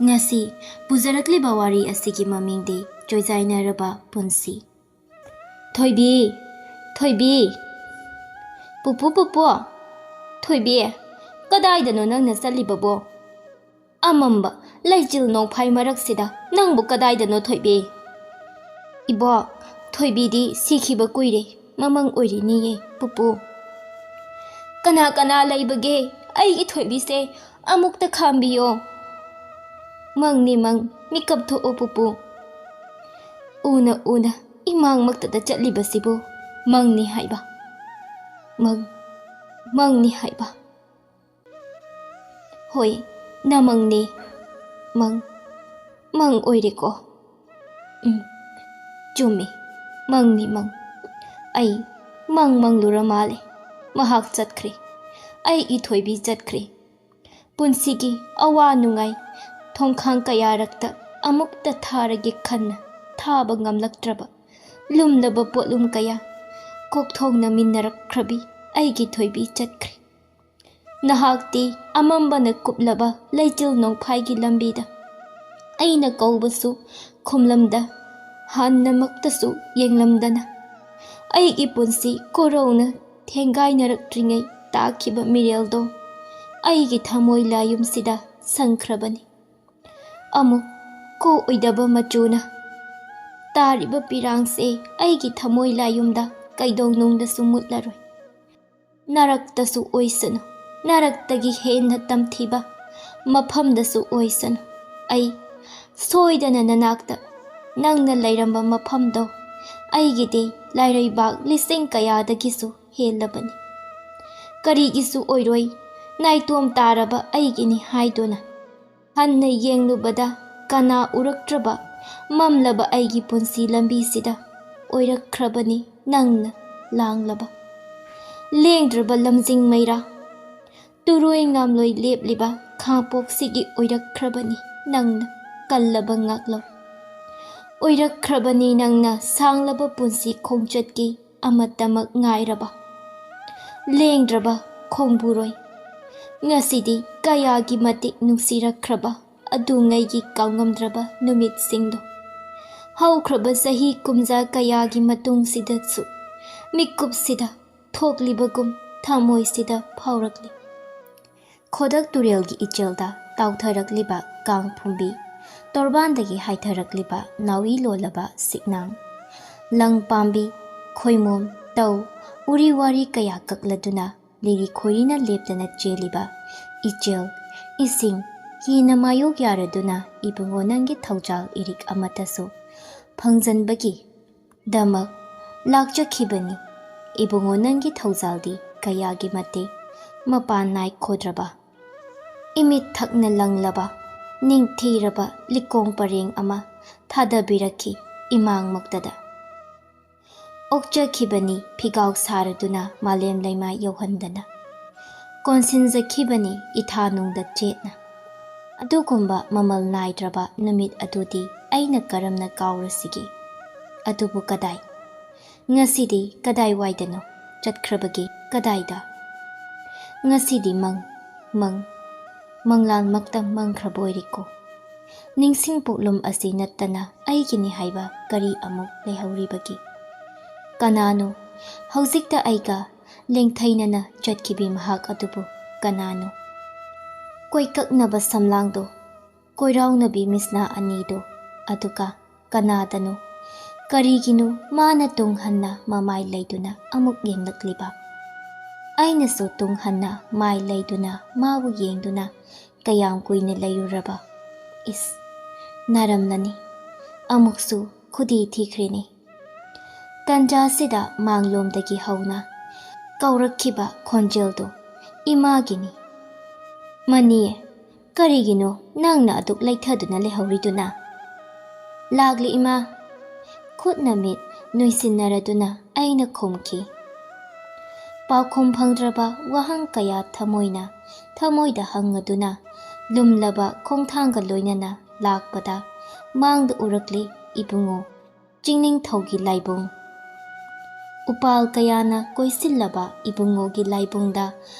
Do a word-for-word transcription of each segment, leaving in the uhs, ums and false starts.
ꯉꯁꯤ ꯄꯨꯖꯔꯛꯂꯤꯕ ꯋꯥꯔꯤ ꯑꯁꯤꯒꯤ ꯃꯃꯤꯡꯗꯤ ꯆꯣꯏꯖꯥꯏꯅꯔꯕ ꯄꯨꯟꯁꯤ꯫ ꯊꯣꯏꯕꯤ, ꯊꯣꯏꯕꯤ, ꯄꯨꯄꯨ, ꯄꯨꯄꯨ, ꯊꯣꯏꯕꯤ, ꯀꯗꯥꯏꯗꯅꯣ ꯅꯪꯅ ꯆꯠꯂꯤꯕꯕꯣ? ꯑꯃꯝꯕ ꯂꯩꯆꯤꯜ ꯅꯣꯡꯐꯥꯏ ꯃꯔꯛꯁꯤꯗ ꯅꯪꯕꯨ ꯀꯗꯥꯏꯗꯅꯣ, ꯊꯣꯏꯕꯤ? ꯏꯕꯣꯛ, ꯊꯣꯏꯕꯤꯗꯤ ꯁꯤꯈꯤꯕ ꯀꯨꯏꯔꯦ, ꯃꯃꯪ ꯑꯣꯏꯔꯤꯅꯤꯌꯦ, ꯄꯨꯄꯨ꯫ ꯀꯅꯥ ꯀꯅꯥ ꯂꯩꯕꯒꯦ? ꯑꯩꯒꯤ ꯊꯣꯏꯕꯤꯁꯦ ꯑꯃꯨꯛꯇ ꯈꯥꯝꯕꯤꯌꯣ꯫ ꯃꯪꯅꯤ ꯃꯪ, ꯃꯤꯀꯞ ꯊꯣꯛꯑꯣ ꯄꯨꯄꯨ꯫ ꯎꯅ ꯎꯅ ꯏꯃꯥꯡꯃꯛꯇꯗ ꯆꯠꯂꯤꯕꯁꯤꯕꯨ ꯃꯪꯅꯤ ꯍꯥꯏꯕ꯫ ꯃꯪ, ꯃꯪꯅꯤ ꯍꯥꯏꯕ꯫ ꯍꯣꯏ, ꯅꯃꯪꯅꯤ꯫ ꯃꯪ, ꯃꯪ ꯑꯣꯏꯔꯦꯀꯣ? ꯎꯝ, ꯆꯨꯝꯃꯤ, ꯃꯪꯅꯤ ꯃꯪ꯫ ꯑꯩ ꯃꯪ ꯃꯪꯂꯨꯔ ꯃꯥꯜꯂꯦ꯫ ꯃꯍꯥꯛ ꯆꯠꯈ꯭ꯔꯦ꯫ ꯑꯩꯒꯤ ꯊꯣꯏꯕꯤ ꯆꯠꯈ꯭ꯔꯦ꯫ ꯄꯨꯟꯁꯤꯒꯤ ꯑꯋꯥ ꯅꯨꯡꯉꯥꯏ ꯊꯣꯡꯈꯥꯡ ꯀꯌꯥꯔꯛꯇ ꯑꯃꯨꯛꯇ ꯊꯥꯔꯒꯦ ꯈꯟꯅ ꯊꯥꯕ ꯉꯝꯂꯛꯇ꯭ꯔꯕ ꯂꯨꯝꯂꯕ ꯄꯣꯠꯂꯨꯝ ꯀꯌꯥ ꯀꯣꯛꯊꯣꯡꯅꯃꯤꯟꯅꯔꯛꯈ꯭ꯔꯕꯤ ꯑꯩꯒꯤ ꯊꯣꯏꯕꯤ ꯆꯠꯈ꯭ꯔꯦ꯫ ꯅꯍꯥꯛꯇꯤ ꯑꯃꯝꯕꯅ ꯀꯨꯞꯂꯕ ꯂꯩꯆꯤꯜ ꯅꯣꯡꯐꯥꯏꯒꯤ ꯂꯝꯕꯤꯗ ꯑꯩꯅ ꯀꯧꯕꯁꯨ ꯈꯨꯝꯂꯝꯗ, ꯍꯟꯅꯃꯛꯇꯁꯨ ꯌꯦꯡꯂꯝꯗꯅ ꯑꯩꯒꯤ ꯄꯨꯟꯁꯤ ꯀꯣꯔꯧꯅ ꯊꯦꯡꯒꯥꯏꯅꯔꯛꯇ꯭ꯔꯤꯉꯩ ꯇꯥꯈꯤꯕ ꯃꯤꯔꯦꯜꯗꯣ ꯑꯩꯒꯤ ꯊꯃꯣꯏ ꯂꯥꯌꯨꯝꯁꯤꯗ ꯁꯪꯈ꯭ꯔꯕꯅꯤ꯫ ꯑꯃꯨꯛ ꯀꯣꯛꯑꯣꯏꯗꯕ ꯃꯆꯨꯅ ꯇꯥꯔꯤꯕ ꯄꯤꯔꯥꯡꯁꯦ ꯑꯩꯒꯤ ꯊꯃꯣꯏ ꯂꯥꯌꯨꯝꯗ ꯀꯩꯗꯧꯅꯨꯡꯗꯁꯨ ꯃꯨꯠꯂꯔꯣꯏ꯫ ꯅꯔꯛꯇꯁꯨ ꯑꯣꯏꯁꯅꯨ, ꯅꯔꯛꯇꯒꯤ ꯍꯦꯟꯅ ꯇꯝꯊꯤꯕ ꯃꯐꯝꯗꯁꯨ ꯑꯣꯏꯁꯅꯨ꯫ ꯑꯩ ꯁꯣꯏꯗꯅ ꯅꯅꯥꯛꯇ, ꯅꯪꯅ ꯂꯩꯔꯝꯕ ꯃꯐꯝꯗꯣ ꯑꯩꯒꯤꯗꯤ ꯂꯥꯏꯔꯩꯕꯥꯛ ꯂꯤꯁꯤꯡ ꯀꯌꯥꯗꯒꯤꯁꯨ ꯍꯦꯜꯂꯕꯅꯤ꯫ ꯀꯔꯤꯒꯤꯁꯨ ꯑꯣꯏꯔꯣꯏ, ꯅꯥꯏꯇꯣꯝ ꯇꯥꯔꯕ ꯑꯩꯒꯤꯅꯤ ꯍꯥꯏꯗꯨꯅ ꯍꯟꯅ ꯌꯦꯡꯂꯨꯕꯗ ꯀꯅꯥ ꯎꯔꯛꯇ꯭ꯔꯕ ꯃꯝꯂꯕ ꯑꯩꯒꯤ ꯄꯨꯟꯁꯤ ꯂꯝꯕꯤꯁꯤꯗ ꯑꯣꯏꯔꯛꯈ꯭ꯔꯕꯅꯤ ꯅꯪꯅ ꯂꯥꯡꯂꯕ꯫ ꯂꯦꯡꯗ꯭ꯔꯕ ꯂꯝꯖꯤꯡ ꯃꯩꯔꯥ, ꯇꯨꯔꯣꯏ ꯉꯥꯝꯂꯣꯏ ꯂꯦꯞꯂꯤꯕ ꯈꯥꯡꯄꯣꯛꯁꯤꯒꯤ ꯑꯣꯏꯔꯛꯈ꯭ꯔꯕꯅꯤ ꯅꯪꯅ ꯀꯜꯂꯕ ꯉꯥꯛꯂꯧ꯫ ꯑꯣꯏꯔꯛꯈ꯭ꯔꯕꯅꯤ ꯅꯪꯅ ꯁꯥꯡꯂꯕ ꯄꯨꯟꯁꯤ ꯈꯣꯡꯆꯠꯀꯤ ꯑꯃꯠꯇꯃꯛ ꯉꯥꯏꯔꯕ ꯂꯦꯡꯗ꯭ꯔꯕ ꯈꯣꯡꯕꯨꯔꯣꯏ꯫ ꯉꯁꯤꯗꯤ ꯀꯌꯥꯒꯤ ꯃꯇꯤꯛ ꯅꯨꯡꯁꯤꯔꯛꯈ꯭ꯔꯕ ꯑꯗꯨꯉꯩꯒꯤ ꯀꯥꯎꯉꯝꯗ꯭ꯔꯕ ꯅꯨꯃꯤꯠꯁꯤꯡꯗꯣ꯫ ꯍꯧꯈ꯭ꯔꯕ ꯆꯍꯤ ꯀꯨꯝꯖꯥ ꯀꯌꯥꯒꯤ ꯃꯇꯨꯡꯁꯤꯗꯁꯨ ꯃꯤꯀꯨꯞꯁꯤꯗ ꯊꯣꯛꯂꯤꯕꯒꯨꯝ ꯊꯃꯣꯏꯁꯤꯗ ꯐꯥꯎꯔꯛꯂꯤ꯫ ꯈꯣꯗꯛ ꯇꯨꯔꯦꯜꯒꯤ ꯏꯆꯦꯜꯗ ꯇꯥꯎꯊꯔꯛꯂꯤꯕ ꯀꯥꯡ ꯐꯨꯝꯕꯤ, ꯇꯣꯔꯕꯥꯟꯗꯒꯤ ꯍꯥꯏꯊꯔꯛꯂꯤꯕ ꯅꯥꯎꯔꯤ ꯂꯣꯜꯂꯕ ꯁꯤꯛꯅꯥꯡ, ꯂꯪ ꯄꯥꯝꯕꯤ, ꯈꯣꯏꯃꯣꯝ, ꯇꯧ, ꯎꯔꯤ ꯋꯥꯔꯤ ꯀꯌꯥ ꯀꯛꯂꯗꯨꯅ ꯂꯤꯔꯤ ꯈꯣꯏꯔꯤꯅ ꯂꯦꯞꯇꯅ ꯆꯦꯜꯂꯤꯕ ꯏꯆꯦꯜ, ꯏꯁꯤꯡ, ꯍꯦꯟꯅ ꯃꯥꯌꯣꯛ ꯌꯥꯔꯗꯨꯅ ꯏꯕꯨꯡꯉꯣ ꯅꯪꯒꯤ ꯊꯧꯖꯥꯜ ꯏꯔꯤꯛ ꯑꯃꯠꯇꯁꯨ ꯐꯪꯖꯟꯕꯒꯤ ꯗꯃꯛ ꯂꯥꯛꯆꯈꯤꯕꯅꯤ꯫ ꯏꯕꯨꯡꯉꯣ ꯅꯪꯒꯤ ꯊꯧꯖꯥꯜꯗꯤ ꯀꯌꯥꯒꯤ ꯃꯇꯤꯛ ꯃꯄꯥꯟ ꯅꯥꯏꯈꯣꯗ꯭ꯔꯕ, ꯏꯃꯤꯠ ꯊꯛꯅ ꯂꯪꯂꯕ, ꯅꯤꯡꯊꯤꯔꯕ ꯂꯤꯀꯣꯡ ꯄꯔꯦꯡ ꯑꯃ ꯊꯥꯗꯕꯤꯔꯛꯈꯤ ꯏꯃꯥꯡꯃꯛꯇꯗ꯫ ꯑꯣꯛꯆꯈꯤꯕꯅꯤ ꯐꯤꯒꯥꯎ ꯁꯥꯔꯗꯨꯅ ꯃꯥꯂꯦꯝ ꯂꯩꯃꯥꯏ ꯌꯧꯍꯟꯗꯅ꯫ ꯀꯣꯟꯁꯤꯟꯖꯈꯤꯕꯅꯤ ꯏꯊꯥꯅꯨꯡꯗ ꯆꯦꯠꯅ꯫ ꯑꯗꯨꯒꯨꯝꯕ ꯃꯃꯜ ꯅꯥꯏꯗ꯭ꯔꯕ ꯅꯨꯃꯤꯠ ꯑꯗꯨꯗꯤ ꯑꯩꯅ ꯀꯔꯝꯅ ꯀꯥꯎꯔꯁꯤꯒꯦ? ꯑꯗꯨꯕꯨ ꯀꯗꯥꯏ? ꯉꯁꯤꯗꯤ ꯀꯗꯥꯏꯋꯥꯏꯗꯅꯣ ꯆꯠꯈ꯭ꯔꯕꯒꯦ? ꯀꯗꯥꯏꯗ? ꯉꯁꯤꯗꯤ ꯃꯪ, ꯃꯪ, ꯃꯪꯂꯥꯟꯃꯛꯇ ꯃꯪꯈ꯭ꯔꯕ ꯑꯣꯏꯔꯦꯀꯣ꯫ ꯅꯤꯡꯁꯤꯡ ꯄꯣꯛꯂꯨꯝ ꯑꯁꯤ ꯅꯠꯇꯅ ꯑꯩꯒꯤꯅꯤ ꯍꯥꯏꯕ ꯀꯔꯤ ꯑꯃꯨꯛ ꯂꯩꯍꯧꯔꯤꯕꯒꯦ? ꯀꯅꯥꯅꯣ ꯍꯧꯖꯤꯛꯇ ꯑꯩꯒ ꯂꯦꯡꯊꯩꯅꯅ ꯆꯠꯈꯤꯕꯤ ꯃꯍꯥꯛ ꯑꯗꯨꯕꯨ? ꯀꯅꯥꯅꯣ? ꯀꯣꯏꯀꯛꯅꯕ ꯁꯝꯂꯥꯡꯗꯣ, ꯀꯣꯏꯔꯥꯎꯅꯕꯤ ꯃꯤꯁꯅꯥ ꯑꯅꯤꯗꯣ, ꯑꯗꯨꯒ ꯀꯅꯥꯗꯅꯣ? ꯀꯔꯤꯒꯤꯅꯣ ꯃꯥꯅ ꯇꯨꯡ ꯍꯟꯅ ꯃꯃꯥꯏ ꯂꯩꯗꯨꯅ ꯑꯃꯨꯛ ꯌꯦꯡꯂꯛꯂꯤꯕ? ꯑꯩꯅꯁꯨ ꯇꯨꯡ ꯍꯟꯅ ꯃꯥꯏ ꯂꯩꯗꯨꯅ ꯃꯥꯕꯨ ꯌꯦꯡꯗꯨꯅ ꯀꯌꯥꯝ ꯀꯨꯏꯅ ꯂꯩꯔꯨꯔꯕ? ꯏꯁ, ꯅꯥꯔꯝꯂꯅꯤ꯫ ꯑꯃꯨꯛꯁꯨ ꯈꯨꯗꯤ ꯊꯤꯈ꯭ꯔꯦꯅꯦ꯫ ꯇꯟꯖꯥꯁꯤꯗ ꯃꯥꯡꯂꯣꯝꯗꯒꯤ ꯍꯧꯅ ꯀꯧꯔꯛꯈꯤꯕ ꯈꯣꯟꯖꯦꯜꯗꯨ ꯏꯃꯥꯒꯤꯅꯤ꯫ "ꯃꯅꯤ, ꯀꯔꯤꯒꯤꯅꯣ ꯅꯪꯅ ꯑꯗꯨꯛ ꯂꯩꯊꯗꯨꯅ ꯂꯩꯍꯧꯔꯤꯗꯨꯅ?" "ꯂꯥꯛꯂꯤ, ꯏꯃꯥ꯫" ꯈꯨꯠꯅ ꯃꯤꯠ ꯅꯣꯏꯁꯤꯟꯅꯔꯗꯨꯅ ꯑꯩꯅ ꯈꯨꯝꯈꯤ꯫ ꯄꯥꯎꯈꯨꯝ ꯐꯪꯗ꯭ꯔꯕ ꯋꯥꯍꯪ ꯀꯌꯥ ꯊꯃꯣꯏꯅ ꯊꯃꯣꯏꯗ ꯍꯪꯉꯗꯨꯅ ꯂꯨꯝꯂꯕ ꯈꯣꯡꯊꯥꯡꯒ ꯂꯣꯏꯅꯅ ꯂꯥꯛꯄꯗ ꯃꯥꯡꯗ ꯎꯔꯛꯂꯤ ꯏꯕꯨꯡꯉꯣ ꯆꯤꯡꯅꯤꯡꯊꯧꯒꯤ ꯂꯥꯏꯕꯨꯡ꯫ ꯎꯄꯥꯜ ꯀꯌꯥꯅ ꯀꯣꯏꯁꯤꯜꯂꯕ ꯏꯕꯨꯡꯉꯣꯒꯤ ꯂꯥꯏꯕꯨꯡꯗ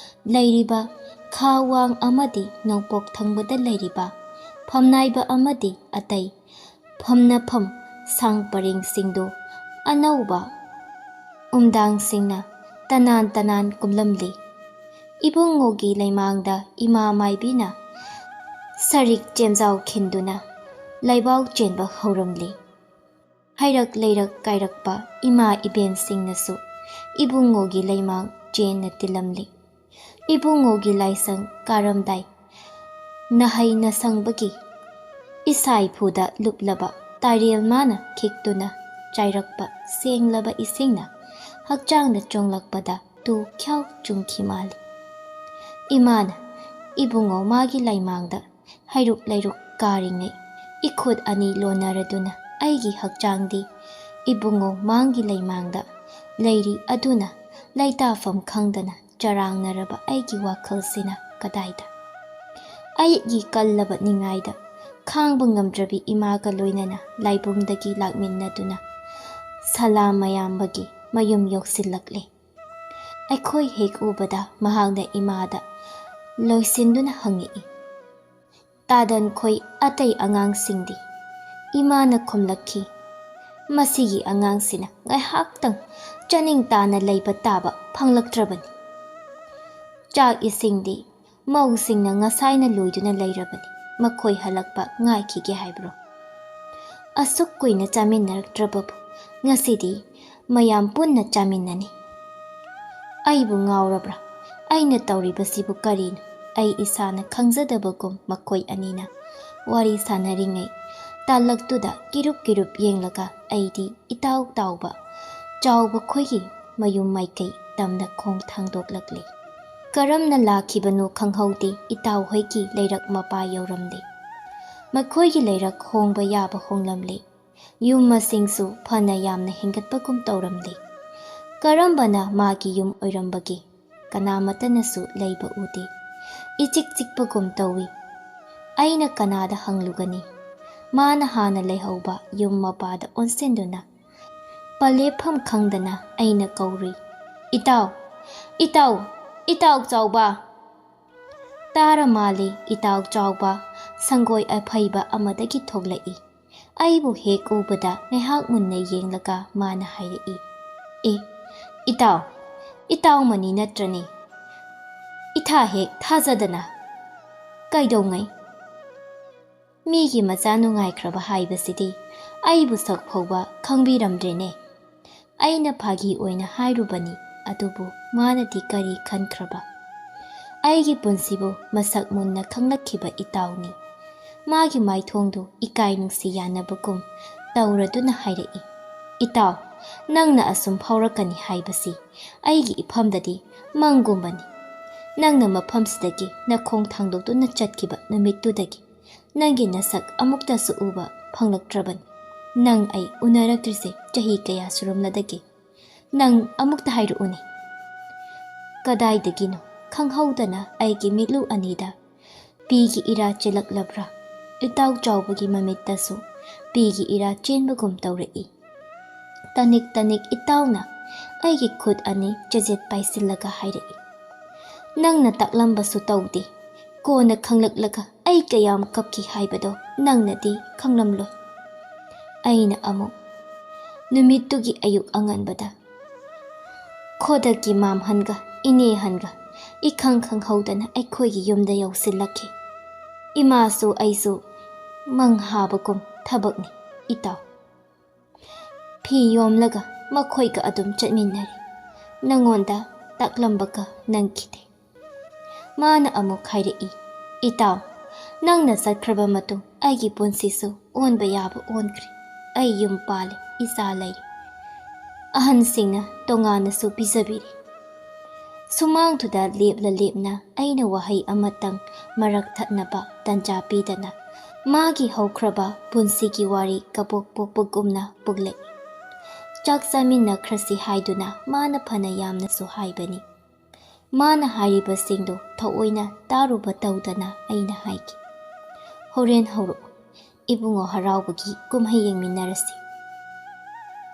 ꯂꯩꯔꯤꯕ ꯈꯥ ꯋꯥꯡ ꯑꯃꯗꯤ ꯅꯣꯡꯄꯣꯛ ꯊꯪꯕꯗ ꯂꯩꯔꯤꯕ ꯐꯝꯅꯥꯏꯕ ꯑꯃꯗꯤ ꯑꯇꯩ ꯐꯝꯅꯐꯝ ꯁꯥꯡ ꯄꯔꯦꯡꯁꯤꯡꯗꯨ ꯑꯅꯧꯕ ꯎꯝꯗꯥꯡꯁꯤꯡꯅ ꯇꯅꯥꯟ ꯇꯅꯥꯟ ꯀꯨꯝꯂꯝꯂꯤ꯫ ꯏꯕꯨꯡꯉꯣꯒꯤ ꯂꯩꯃꯥꯡꯗ ꯏꯃꯥ ꯃꯥꯏꯕꯤꯅ ꯁꯔꯤꯛ ꯆꯦꯝꯖꯥꯎ ꯈꯤꯟꯗꯨꯅ ꯂꯩꯕꯥꯎ ꯆꯦꯟꯕ ꯍꯧꯔꯝꯂꯤ꯫ ꯍꯩꯔꯛ ꯂꯩꯔꯛ ꯀꯥꯏꯔꯛꯄ ꯏꯃꯥ ꯏꯕꯦꯟꯁꯤꯡꯅꯁꯨ ꯏꯕꯨꯡꯉꯣꯒꯤ ꯂꯩꯃꯥꯡ ꯆꯦꯟꯅ ꯇꯤꯜꯂꯝꯂꯤ꯫ ꯏꯕꯨꯡꯉꯣꯒꯤ ꯂꯥꯏꯁꯪ ꯀꯥꯔꯝꯗꯥꯏ ꯅꯍꯩ ꯅꯁꯪꯕꯒꯤ ꯏꯁꯥꯏꯐꯨꯗ ꯂꯨꯞꯂꯕ ꯇꯥꯔꯦꯜ ꯃꯥꯅ ꯈꯤꯛꯇꯨꯅ ꯆꯥꯏꯔꯛꯄ ꯁꯦꯡꯂꯕ ꯏꯁꯤꯡꯅ ꯍꯛꯆꯥꯡꯗ ꯆꯣꯡꯂꯛꯄꯗ ꯇꯨ ꯈ꯭ꯌꯥꯎ ꯆꯨꯡꯈꯤ ꯃꯥꯜꯂꯤ꯫ ꯏꯃꯥꯅ ꯏꯕꯨꯡꯉꯣ ꯃꯥꯒꯤ ꯂꯩꯃꯥꯡꯗ ꯍꯩꯔꯨꯛ ꯂꯩꯔꯨꯛ ꯀꯥꯔꯤꯉꯩ ꯏꯈꯨꯠ ꯑꯅꯤ ꯂꯣꯟꯅꯔꯗꯨꯅ ꯑꯩꯒꯤ ꯍꯛꯆꯥꯡꯗꯤ ꯏꯕꯨꯡꯉꯣ ꯃꯥꯡꯒꯤ ꯂꯩꯃꯥꯡꯗ ꯂꯩꯔꯤ ꯑꯗꯨꯅ ꯂꯩꯇꯥꯐꯝ ꯈꯪꯗꯅ ꯆꯔꯥꯡꯅꯔꯕ ꯑꯩꯒꯤ ꯋꯥꯈꯜꯁꯤꯅ ꯀꯗꯥꯏꯗ? ꯑꯩꯒꯤ ꯀꯜꯂꯕ ꯅꯤꯡꯉꯥꯏꯗ ꯈꯥꯡꯕ ꯉꯝꯗ꯭ꯔꯕꯤ ꯏꯃꯥꯒ ꯂꯣꯏꯅꯅ ꯂꯥꯏꯕꯨꯡꯗꯒꯤ ꯂꯥꯛꯃꯤꯟꯅꯗꯨꯅ ꯁꯂꯥ ꯃꯌꯥꯝꯕꯒꯤ ꯃꯌꯨꯝ ꯌꯧꯁꯤꯜꯂꯛꯂꯦ꯫ ꯑꯩꯈꯣꯏ ꯍꯦꯛ ꯎꯕꯗ ꯃꯍꯥꯛꯅ ꯏꯃꯥꯗ ꯂꯣꯏꯁꯤꯟꯗꯨꯅ ꯍꯪꯉꯛꯏ, "ꯇꯥꯗꯟ ꯈꯣꯏ ꯑꯇꯩ ꯑꯉꯥꯡꯁꯤꯡꯗꯤ?" ꯏꯃꯥꯅ ꯈꯨꯝꯂꯛꯈꯤ, "ꯃꯁꯤꯒꯤ ꯑꯉꯥꯡꯁꯤꯅ ꯉꯥꯏꯍꯥꯛꯇꯪ ꯆꯥꯅꯤꯡ ꯇꯥꯅ ꯂꯩꯕ ꯇꯥꯕ ꯐꯪꯂꯛꯇ꯭ꯔꯕꯅꯤ꯫ ꯆꯥꯛ ꯏꯁꯤꯡꯗꯤ ꯃꯧꯁꯤꯡꯅ ꯉꯁꯥꯏꯅ ꯂꯣꯏꯗꯨꯅ ꯂꯩꯔꯕꯅꯤ꯫ ꯃꯈꯣꯏ ꯍꯜꯂꯛꯄ ꯉꯥꯏꯈꯤꯒꯦ ꯍꯥꯏꯕ꯭ꯔꯣ? ꯑꯁꯨꯛ ꯀꯨꯏꯅ ꯆꯥꯃꯤꯟꯅꯔꯛꯇ꯭ꯔꯕꯕꯨ ꯉꯁꯤꯗꯤ ꯃꯌꯥꯝ ꯄꯨꯟꯅ ꯆꯥꯃꯤꯟꯅꯅꯤ꯫ ꯑꯩꯕꯨ ꯉꯥꯎꯔꯕ꯭ꯔꯥ? ꯑꯩꯅ ꯇꯧꯔꯤꯕꯁꯤꯕꯨ ꯀꯔꯤꯅꯣ?" ꯑꯩ ꯏꯁꯥꯅ ꯈꯪꯖꯗꯕꯒꯨꯝ ꯃꯈꯣꯏ ꯑꯅꯤꯅ ꯋꯥꯔꯤ ꯁꯥꯟꯅꯔꯤꯉꯩ ꯇꯥꯂꯛꯇꯨꯗ ꯀꯤꯔꯨꯞ ꯀꯤꯔꯨꯞ ꯌꯦꯡꯂꯒ ꯑꯩꯗꯤ ꯏꯇꯥꯎ ꯇꯥꯎꯕ ꯆꯥꯎꯕ ꯈꯣꯏꯒꯤ ꯃꯌꯨꯝ ꯃꯥꯏꯀꯩ ꯇꯝꯅ ꯈꯣꯡ ꯊꯥꯡꯗꯣꯛꯂꯛꯂꯤ꯫ ꯀꯔꯝꯅ ꯂꯥꯛꯈꯤꯕꯅꯣ ꯈꯪꯍꯧꯗꯦ, ꯏꯇꯥꯎ ꯍꯣꯏꯒꯤ ꯂꯩꯔꯛ ꯃꯄꯥ ꯌꯧꯔꯝꯂꯦ꯫ ꯃꯈꯣꯏꯒꯤ ꯂꯩꯔꯛ ꯍꯣꯡꯕ ꯌꯥꯕ ꯍꯣꯡꯂꯝꯂꯦ꯫ ꯌꯨꯝ ꯃꯁꯤꯡꯁꯨ ꯐꯅ ꯌꯥꯝꯅ ꯍꯦꯟꯒꯠꯄꯒꯨꯝ ꯇꯧꯔꯝꯂꯦ꯫ ꯀꯔꯝꯕꯅ ꯃꯥꯒꯤ ꯌꯨꯝ ꯑꯣꯏꯔꯝꯕꯒꯦ? ꯀꯅꯥꯃꯠꯇꯅꯁꯨ ꯂꯩꯕ ꯎꯗꯦ꯫ ꯏꯆꯤꯛ ꯆꯤꯛꯄꯒꯨꯝ ꯇꯧꯏ꯫ ꯑꯩꯅ ꯀꯅꯥꯗ ꯍꯪꯂꯨꯒꯅꯤ? ꯃꯥꯅ ꯍꯥꯟꯅ ꯂꯩꯍꯧꯕ ꯌꯨꯝ ꯃꯄꯥꯗ ꯑꯣꯟꯁꯤꯟꯗꯨꯅ ꯄꯂꯦꯞꯐꯝ ꯈꯪꯗꯅ ꯑꯩꯅ ꯀꯧꯔꯨꯏ, "ꯏꯇꯥꯎ, ꯏꯇꯥꯎ, ꯏꯇꯥꯎ ꯆꯥꯎꯕ!" "ꯇꯥꯔ ꯃꯥꯜꯂꯦ, ꯏꯇꯥꯎ ꯆꯥꯎꯕ, ꯁꯪꯒꯣꯏ ꯑꯐꯩꯕ ꯑꯃꯗꯒꯤ ꯊꯣꯛꯂꯛꯏ"꯫ ꯑꯩꯕꯨ ꯍꯦꯛ ꯎꯕꯗ ꯉꯥꯏꯍꯥꯛ ꯃꯨꯟꯅ ꯌꯦꯡꯂꯒ ꯃꯥꯅ ꯍꯥꯏꯔꯛꯏ, "ꯑꯦ, ꯏꯇꯥꯎ, ꯏꯇꯥꯎꯃꯅꯤ ꯅꯠꯇ꯭ꯔꯅꯦ? ꯏꯊꯥ ꯍꯦꯛ ꯊꯥꯖꯗꯅ꯫ ꯀꯩꯗꯧꯉꯩ? ꯃꯤꯒꯤ ꯃꯆꯥ ꯅꯨꯡꯉꯥꯏꯈ꯭ꯔꯕ ꯍꯥꯏꯕꯁꯤꯗꯤ ꯑꯩꯕꯨ ꯁꯛ ꯐꯥꯎꯕ ꯈꯪꯕꯤꯔꯝꯗ꯭ꯔꯦꯅꯦ"꯫ ꯑꯩꯅ ꯐꯥꯒꯤ ꯑꯣꯏꯅ ꯍꯥꯏꯔꯨꯕꯅꯤ, ꯑꯗꯨꯕꯨ ꯃꯥꯅꯗꯤ ꯀꯔꯤ ꯈꯟꯈ꯭ꯔꯕ? ꯑꯩꯒꯤ ꯄꯨꯟꯁꯤꯕꯨ ꯃꯁꯛ ꯃꯨꯟꯅ ꯈꯪꯂꯛꯈꯤꯕ ꯏꯇꯥꯎꯅꯤ꯫ ꯃꯥꯒꯤ ꯃꯥꯏꯊꯣꯡꯗꯨ ꯏꯀꯥꯏ ꯅꯨꯡꯁꯤ ꯌꯥꯅꯕꯒꯨꯝ ꯇꯧꯔꯗꯨꯅ ꯍꯥꯏꯔꯛꯏ, "ꯏꯇꯥꯎ, ꯅꯪꯅ ꯑꯁꯨꯝ ꯐꯥꯎꯔꯛꯀꯅꯤ ꯍꯥꯏꯕꯁꯤ ꯑꯩꯒꯤ ꯏꯐꯝꯗꯗꯤ ꯃꯪꯒꯨꯝꯕꯅꯤ꯫ ꯅꯪꯅ ꯃꯐꯝꯁꯤꯗꯒꯤ ꯅꯈꯣꯡ ꯊꯥꯡꯗꯣꯛꯇꯨꯅ ꯆꯠꯈꯤꯕ ꯅꯨꯃꯤꯠꯇꯨꯗꯒꯤ ꯅꯪꯒꯤ ꯅꯁꯛ ꯑꯃꯨꯛꯇꯁꯨ ꯎꯕ ꯐꯪꯂꯛꯇ꯭ꯔꯕꯅꯤ꯫ ꯅꯪ ꯑꯩ ꯎꯅꯔꯛꯇ꯭ꯔꯤꯁꯦ ꯆꯍꯤ ꯀꯌꯥ ꯁꯨꯔꯝꯂꯗꯒꯦ? ꯅꯪ ꯑꯃꯨꯛꯇ ꯍꯥꯏꯔꯛꯎꯅꯦ"꯫ ꯀꯗꯥꯏꯗꯒꯤꯅꯣ ꯈꯪꯍꯧꯗꯅ ꯑꯩꯒꯤ ꯃꯤꯠꯂꯨ ꯑꯅꯤꯗ ꯄꯤꯒꯤ ꯏꯔꯥ ꯆꯦꯜꯂꯛꯂꯕ꯭ꯔꯥ? ꯏꯇꯥꯎ ꯆꯥꯎꯕꯒꯤ ꯃꯃꯤꯠꯇꯁꯨ ꯄꯤꯒꯤ ꯏꯔꯥ ꯆꯦꯟꯕꯒꯨꯝ ꯇꯧꯔꯛꯏ꯫ ꯇꯅꯤꯛ ꯇꯅꯤꯛ ꯏꯇꯥꯎꯅ ꯑꯩꯒꯤ ꯈꯨꯠ ꯑꯅꯤ ꯆꯦꯖꯦꯠ ꯄꯥꯏꯁꯤꯜꯂꯒ ꯍꯥꯏꯔꯛꯏ, "ꯅꯪꯅ ꯇꯥꯛꯂꯝꯕꯁꯨ ꯇꯧꯗꯦ꯫ ꯀꯣꯟꯅ ꯈꯪꯂꯛꯂꯒ ꯑꯩ ꯀꯌꯥꯝ ꯀꯞꯈꯤ ꯍꯥꯏꯕꯗꯣ ꯅꯪꯅꯗꯤ ꯈꯪꯂꯝꯂꯣꯏ"꯫ ꯑꯩꯅ ꯑꯃꯨꯛ ꯅꯨꯃꯤꯠꯇꯨꯒꯤ ꯑꯌꯨꯛ ꯑꯉꯟꯕꯗ ꯈꯣꯗꯛꯀꯤ ꯃꯥꯝꯍꯟꯒ ꯏꯅꯦꯍꯟꯒ ꯏꯈꯪ ꯈꯪꯍꯧꯗꯅ ꯑꯩꯈꯣꯏꯒꯤ ꯌꯨꯝꯗ ꯌꯧꯁꯤꯜꯂꯛꯈꯤ꯫ ꯏꯃꯥꯁꯨ ꯑꯩꯁꯨ ꯃꯪ ꯍꯥꯕꯒꯨꯝ ꯊꯕꯛꯅꯤ, ꯏꯇꯥꯎ꯫ ꯐꯤ ꯌꯣꯝꯂꯒ ꯃꯈꯣꯏꯒ ꯑꯗꯨꯝ ꯆꯠꯃꯤꯟꯅꯔꯦ꯫ ꯅꯉꯣꯟꯗ ꯇꯥꯛꯂꯝꯕꯒ ꯅꯪꯈꯤꯗꯦ꯫ ꯃꯥꯅ ꯑꯃꯨꯛ ꯍꯥꯏꯔꯛꯏ, "ꯏꯇꯥꯎ, ꯅꯪꯅ ꯆꯠꯈ꯭ꯔꯕ ꯃꯇꯨꯡ ꯑꯩꯒꯤ ꯄꯨꯟꯁꯤꯁꯨ ꯑꯣꯟꯕ ꯌꯥꯕ ꯑꯣꯟꯈ꯭ꯔꯦ꯫ ꯑꯩ ꯌꯨꯝ ꯄꯥꯜꯂꯦ, ꯏꯆꯥ ꯂꯩꯔꯦ꯫ ꯑꯍꯟꯁꯤꯡꯅ ꯇꯣꯉꯥꯟꯅꯁꯨ ꯄꯤꯖꯕꯤꯔꯦ"꯫ ꯁꯨꯃꯥꯡꯗꯨꯗ ꯂꯦꯞꯂ ꯂꯦꯞꯅ ꯑꯩꯅ ꯋꯥꯍꯩ ꯑꯃꯇꯪ ꯃꯔꯛ ꯊꯠꯅꯕ ꯇꯟꯖꯥ ꯄꯤꯗꯅ ꯃꯥꯒꯤ ꯍꯧꯈ꯭ꯔꯕ ꯄꯨꯟꯁꯤꯒꯤ ꯋꯥꯔꯤ ꯀꯕꯣꯛ ꯄꯣꯛꯄꯒꯨꯝꯅ ꯄꯨꯛꯂꯛꯏ꯫ ꯆꯥꯛ ꯆꯥꯃꯤꯟꯅꯈ꯭ꯔꯁꯤ ꯍꯥꯏꯗꯨꯅ ꯃꯥꯅ ꯐꯅ ꯌꯥꯝꯅꯁꯨ ꯍꯥꯏꯕꯅꯤ꯫ ꯃꯥꯅ ꯍꯥꯏꯔꯤꯕꯁꯤꯡꯗꯨ ꯊꯑꯣꯏꯅ ꯇꯥꯔꯨꯕ ꯇꯧꯗꯅ ꯑꯩꯅ ꯍꯥꯏꯈꯤ, "ꯍꯣꯔꯦꯟ ꯍꯧꯔꯛꯎ, ꯏꯕꯨꯡꯉꯣ ꯍꯔꯥꯎꯕꯒꯤ ꯀꯨꯝꯍꯩ ꯌꯦꯡꯃꯤꯟꯅꯔꯁꯤ"꯫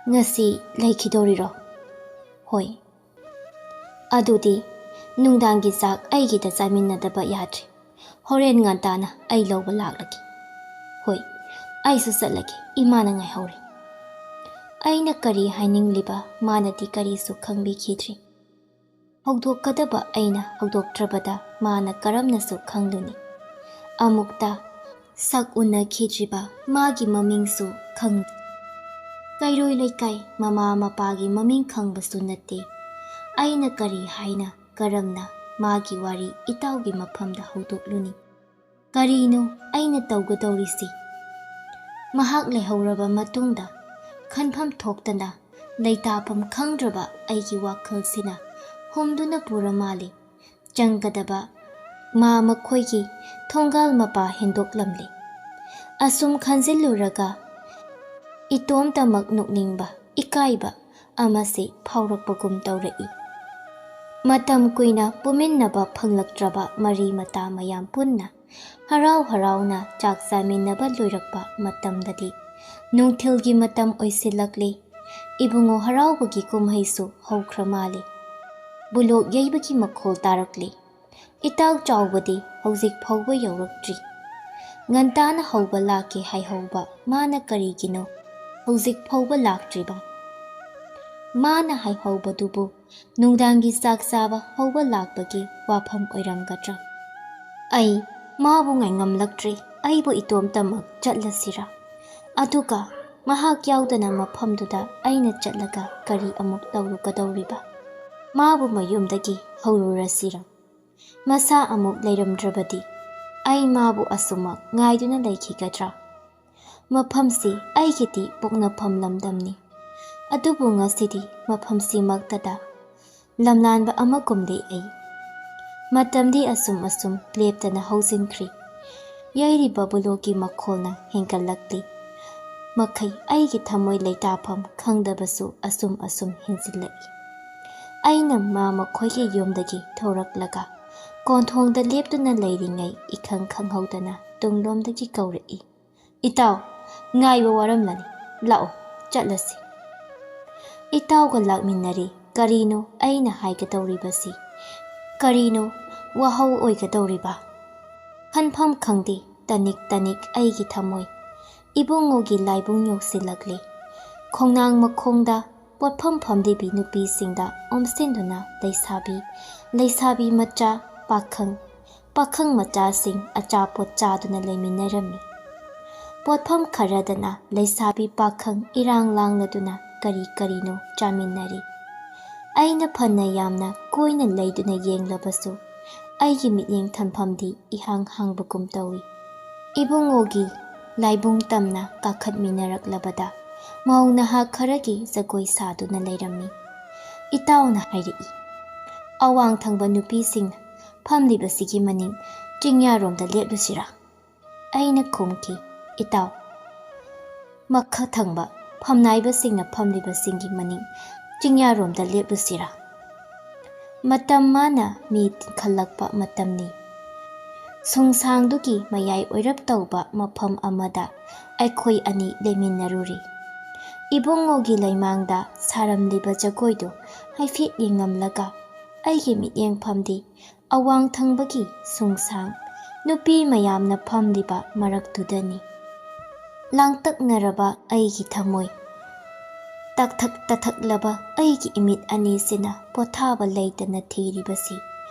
"ꯉꯁꯤ ꯂꯩꯈꯤꯗꯣꯔꯤꯔꯣ?" "ꯍꯣꯏ"꯫ "ꯑꯗꯨꯗꯤ ꯅꯨꯡꯗꯥꯡꯒꯤ ꯆꯥꯛ ꯑꯩꯒꯤꯗ ꯆꯥꯃꯤꯟꯅꯗꯕ ꯌꯥꯗ꯭ꯔꯦ꯫ ꯍꯣꯔꯦꯟ ꯉꯟꯇꯥꯅ ꯑꯩ ꯂꯧꯕ ꯂꯥꯛꯂꯒꯦ꯫ ꯍꯣꯏ, ꯑꯩꯁꯨ ꯆꯠꯂꯒꯦ, ꯏꯃꯥꯅ ꯉꯥꯏꯍꯧꯔꯦ꯫ ꯑꯩꯅ ꯀꯔꯤ ꯍꯥꯏꯅꯤꯡꯂꯤꯕ ꯃꯥꯅꯗꯤ ꯀꯔꯤꯁꯨ ꯈꯪꯕꯤꯈꯤꯗ꯭ꯔꯤ꯫ ꯍꯧꯗꯣꯛꯀꯗꯕ ꯑꯩꯅ ꯍꯧꯗꯣꯛꯇ꯭ꯔꯕꯗ ꯃꯥꯅ ꯀꯔꯝꯅꯁꯨ ꯈꯪꯂꯨꯅꯤ? ꯑꯃꯨꯛꯇ ꯁꯛ ꯎꯅꯈꯤꯗ꯭ꯔꯤꯕ ꯃꯥꯒꯤ ꯃꯃꯤꯡꯁꯨ ꯈꯪ-, ꯀꯩꯔꯣꯏ ꯂꯩꯀꯥꯏ ꯃꯃꯥ ꯃꯄꯥꯒꯤ ꯃꯃꯤꯡ ꯈꯪꯕꯁꯨ ꯅꯠꯇꯦ꯫ ꯑꯩꯅ ꯀꯔꯤ ꯍꯥꯏꯅ, ꯀꯔꯝꯅ ꯃꯥꯒꯤ ꯋꯥꯔꯤ ꯏꯇꯥꯎꯒꯤ ꯃꯐꯝꯗ ꯍꯧꯗꯣꯛꯂꯨꯅꯤ? ꯀꯔꯤꯅꯣ ꯑꯩꯅ ꯇꯧꯒꯗꯧꯔꯤꯁꯤ? ꯃꯍꯥꯛ ꯂꯩꯍꯧꯔꯕ ꯃꯇꯨꯡꯗ ꯈꯟꯐꯝ ꯊꯣꯛꯇꯅ ꯂꯩꯇꯥꯐꯝ ꯈꯪꯗ꯭ꯔꯕ ꯑꯩꯒꯤ ꯋꯥꯈꯜꯁꯤꯅ ꯍꯨꯝꯗꯨꯅ ꯄꯨꯔ ꯃꯥꯜꯂꯤ꯫ ꯆꯪꯒꯗꯕ ꯃꯥ ꯃꯈꯣꯏꯒꯤ ꯊꯣꯡꯒꯥꯜ ꯃꯄꯥ ꯍꯦꯟꯗꯣꯛꯂꯝꯂꯦ꯫ ꯑꯁꯨꯝ ꯈꯟꯖꯤꯜꯂꯨꯔꯒ ꯏꯇꯣꯝꯇꯃꯛ ꯅꯣꯛꯅꯤꯡꯕ, ꯏꯀꯥꯏꯕ ꯑꯃꯁꯤ ꯐꯥꯎꯔꯛꯄꯒꯨꯝ ꯇꯧꯔꯛꯏ꯫ ꯃꯇꯝ ꯀꯨꯏꯅ ꯄꯨꯃꯤꯟꯅꯕ ꯐꯪꯂꯛꯇ꯭ꯔꯕ ꯃꯔꯤ ꯃꯇꯥ ꯃꯌꯥꯝ ꯄꯨꯟꯅ ꯍꯔꯥꯎ ꯍꯔꯥꯎꯅ ꯆꯥꯛ ꯆꯥꯃꯤꯟꯅꯕ ꯂꯣꯏꯔꯛꯄ ꯃꯇꯝꯗꯗꯤ ꯅꯨꯡꯊꯤꯜꯒꯤ ꯃꯇꯝ ꯑꯣꯏꯁꯤꯜꯂꯛꯂꯦ꯫ ꯏꯕꯨꯡꯉꯣ ꯍꯔꯥꯎꯕꯒꯤ ꯀꯨꯝꯍꯩꯁꯨ ꯍꯧꯈ꯭ꯔ ꯃꯥꯜꯂꯦ꯫ ꯕꯨꯂꯣꯛ ꯌꯩꯕꯒꯤ ꯃꯈꯣꯜ ꯇꯥꯔꯛꯂꯦ꯫ ꯏꯇꯥꯎ ꯆꯥꯎꯕꯗꯤ ꯍꯧꯖꯤꯛ ꯐꯥꯎꯕ ꯌꯧꯔꯛꯇ꯭ꯔꯤ꯫ ꯉꯟꯇꯥꯅ ꯍꯧꯕ ꯂꯥꯛꯀꯦ ꯍꯥꯏꯍꯧꯕ ꯃꯥꯅ ꯀꯔꯤꯒꯤꯅꯣ ꯍꯧꯖꯤꯛ ꯐꯥꯎꯕ ꯂꯥꯛꯇ꯭ꯔꯤꯕ? ꯃꯥꯅ ꯍꯥꯏꯍꯧꯕꯗꯨꯕꯨ ꯅꯨꯡꯗꯥꯡꯒꯤ ꯆꯥꯛ ꯆꯥꯕ ꯍꯧꯕ ꯂꯥꯛꯄꯒꯤ ꯋꯥꯐꯝ ꯑꯣꯏꯔꯝꯒꯗ꯭ꯔꯥ? ꯑꯩ ꯃꯥꯕꯨ ꯉꯥꯏꯉꯝꯂꯛꯇ꯭ꯔꯦ꯫ ꯑꯩꯕꯨ ꯏꯇꯣꯝꯇꯃꯛ ꯆꯠꯂꯁꯤꯔꯥ? ꯑꯗꯨꯒ ꯃꯍꯥꯛ ꯌꯥꯎꯗꯅ ꯃꯐꯝꯗꯨꯗ ꯑꯩꯅ ꯆꯠꯂꯒ ꯀꯔꯤ ꯑꯃꯨꯛ ꯇꯧꯔꯨꯒꯗꯧꯔꯤꯕ? ꯃꯥꯕꯨ ꯃꯌꯨꯝꯗꯒꯤ ꯍꯧꯔꯨꯔꯁꯤꯔꯥ? ꯃꯁꯥ ꯑꯃꯨꯛ ꯂꯩꯔꯝꯗ꯭ꯔꯕꯗꯤ ꯑꯩ ꯃꯥꯕꯨ ꯑꯁꯨꯃꯛ ꯉꯥꯏꯗꯨꯅ ꯂꯩꯈꯤꯒꯗ꯭ꯔꯥ? ꯃꯐꯝꯁꯤ ꯑꯩꯒꯤꯗꯤ ꯄꯣꯛꯅꯐꯝ ꯂꯝꯗꯝꯅꯤ꯫ ꯑꯗꯨꯕꯨ ꯉꯁꯤꯗꯤ ꯃꯐꯝꯁꯤꯃꯛꯇꯗ ꯂꯝꯂꯥꯟꯕ ꯑꯃꯒꯨꯝꯂꯦ ꯑꯩ꯫ ꯃꯇꯝꯗꯤ ꯑꯁꯨꯝ ꯑꯁꯨꯝ ꯂꯦꯞꯇꯅ ꯍꯧꯖꯤꯟꯈ꯭ꯔꯤ꯫ ꯌꯩꯔꯤꯕ ꯕꯨꯂꯣꯛꯀꯤ ꯃꯈꯣꯜꯅ ꯍꯦꯟꯒꯠꯂꯛꯂꯤ꯫ ꯃꯈꯩ ꯑꯩꯒꯤ ꯊꯃꯣꯏ ꯂꯩꯇꯥꯐꯝ ꯈꯪꯗꯕꯁꯨ ꯑꯁꯨꯝ ꯑꯁꯨꯝ ꯍꯦꯟꯖꯤꯜꯂꯛꯏ꯫ ꯑꯩꯅ ꯃꯥ ꯃꯈꯣꯏꯒꯤ ꯌꯨꯝꯗꯒꯤ ꯊꯣꯔꯛꯂꯒ ꯀꯣꯟꯊꯣꯡꯗ ꯂꯦꯞꯇꯨꯅ ꯂꯩꯔꯤꯉꯩ ꯏꯈꯪ ꯈꯪꯍꯧꯗꯅ ꯇꯨꯡꯂꯣꯝꯗꯒꯤ ꯀꯧꯔꯛꯏ, "ꯏꯇꯥꯎ, ꯉꯥꯏꯕ ꯋꯥꯔꯝꯂꯅꯤ, ꯂꯥꯛꯑꯣ, ꯆꯠꯂꯁꯤ꯫" ꯏꯇꯥꯎꯒ ꯂꯥꯛꯃꯤꯟꯅꯔꯦ꯫ ꯀꯔꯤꯅꯣ ꯑꯩꯅ ꯍꯥꯏꯒꯗꯧꯔꯤꯕꯁꯤ? ꯀꯔꯤꯅꯣ ꯋꯥꯍꯧ ꯑꯣꯏꯒꯗꯧꯔꯤꯕ? ꯈꯟꯐꯝ ꯈꯪꯗꯦ, ꯇꯅꯤꯛ ꯇꯅꯤꯛ ꯑꯩꯒꯤ ꯊꯃꯣꯏ꯫ ꯏꯕꯨꯡꯉꯣꯒꯤ ꯂꯥꯏꯕꯨꯡ ꯌꯧꯁꯤꯜꯂꯛꯂꯦ꯫ ꯈꯣꯡꯅꯥꯡ ꯃꯈꯣꯡꯗ ꯄꯣꯠꯐꯝ ꯐꯝꯂꯤꯕꯤ ꯅꯨꯄꯤꯁꯤꯡꯗ ꯑꯣꯝꯁꯤꯟꯗꯨꯅ ꯂꯩꯁꯥꯕꯤ, ꯂꯩꯁꯥꯕꯤ ꯃꯆꯥ, ꯄꯥꯈꯪ, ꯄꯥꯈꯪ ꯃꯆꯥꯁꯤꯡ ꯑꯆꯥꯄꯣꯠ ꯆꯥꯗꯨꯅ ꯂꯩꯃꯤꯟꯅꯔꯝꯃꯤ꯫ ꯄꯣꯠꯐꯝ ꯈꯔꯗꯅ ꯂꯩꯁꯥꯕꯤ ꯄꯥꯈꯪ ꯏꯔꯥꯡ ꯂꯥꯡꯂꯗꯨꯅ ꯀꯔꯤ ꯀꯔꯤꯅꯣ ꯆꯥꯃꯤꯟꯅꯔꯤ꯫ ꯑꯩꯅ ꯐꯅ ꯌꯥꯝꯅ ꯀꯣꯏꯅ ꯂꯩꯗꯨꯅ ꯌꯦꯡꯂꯕꯁꯨ, ꯑꯩꯒꯤ ꯃꯤꯠꯌꯦꯡ ꯊꯝꯐꯝꯗꯤ ꯏꯍꯥꯡ ꯍꯥꯡꯕꯒꯨꯝ ꯇꯧꯏ꯫ ꯏꯕꯨꯡꯉꯣꯒꯤ ꯂꯥꯏꯕꯨꯡ ꯇꯝꯅ ꯀꯥꯈꯠꯃꯤꯟꯅꯔꯛꯂꯕꯗ, ꯃꯧ ꯅꯍꯥ ꯈꯔꯒꯤ ꯖꯒꯣꯏ ꯁꯥꯗꯨꯅ ꯂꯩꯔꯝꯃꯤ꯫ ꯏꯇꯥꯎꯅ ꯍꯥꯏꯔꯛꯏ, "ꯑꯋꯥꯡ ꯊꯪꯕ ꯅꯨꯄꯤꯁꯤꯡꯅ ꯐꯝꯂꯤꯕꯁꯤꯒꯤ ꯃꯅꯤꯡ ꯆꯤꯡꯌꯥꯔꯣꯝꯗ ꯂꯦꯞꯂꯨꯁꯤꯔꯥ?" ꯑꯩꯅ ꯈꯨꯝꯈꯤ, "ꯏꯇꯥꯎ, ꯃꯈꯥ ꯊꯪꯕ ꯐꯝꯅꯥꯏꯕꯁꯤꯡꯅ ꯐꯝꯂꯤꯕꯁꯤꯡꯒꯤ ꯃꯅꯤꯡ ꯆꯤꯡꯌꯥꯔꯣꯝꯗ ꯂꯦꯞꯂꯨꯁꯤꯔꯥ?" ꯃꯇꯝ ꯃꯥꯅ ꯃꯤ ꯇꯤꯟꯈꯠꯂꯛꯄ ꯃꯇꯝꯅꯤ꯫ ꯁꯨꯡꯁꯥꯡꯗꯨꯒꯤ ꯃꯌꯥꯏ ꯑꯣꯏꯔꯞ ꯇꯧꯕ ꯃꯐꯝ ꯑꯃꯗ ꯑꯩꯈꯣꯏ ꯑꯅꯤ ꯂꯩꯃꯤꯟꯅꯔꯨꯔꯤ꯫ ꯏꯕꯨꯡꯉꯣꯒꯤ ꯂꯩꯃꯥꯡꯗ ꯁꯥꯔꯝꯂꯤꯕ ꯖꯒꯣꯏꯗꯨ ꯍꯥꯏꯐꯦꯠ ꯌꯦꯡꯉꯝꯂꯒ, ꯑꯩꯒꯤ ꯃꯤꯠꯌꯦꯡꯐꯝꯗꯤ ꯑꯋꯥꯡ ꯊꯪꯕꯒꯤ ꯁꯨꯡꯁꯥꯡ ꯅꯨꯄꯤ ꯃꯌꯥꯝꯅ ꯐꯝꯂꯤꯕ ꯃꯔꯛꯇꯨꯗꯅꯤ꯫ ꯂꯥꯡꯇꯛꯅꯔꯕ ꯑꯩꯒꯤ ꯊꯃꯣꯏ, ꯇꯛꯊꯛ ꯇꯊꯛꯂꯕ ꯑꯩꯒꯤ ꯏꯃꯤꯠ ꯑꯅꯤꯁꯤꯅ ꯄꯣꯊꯥꯕ ꯂꯩꯇꯅ ꯊꯤꯔꯤꯕꯁꯤ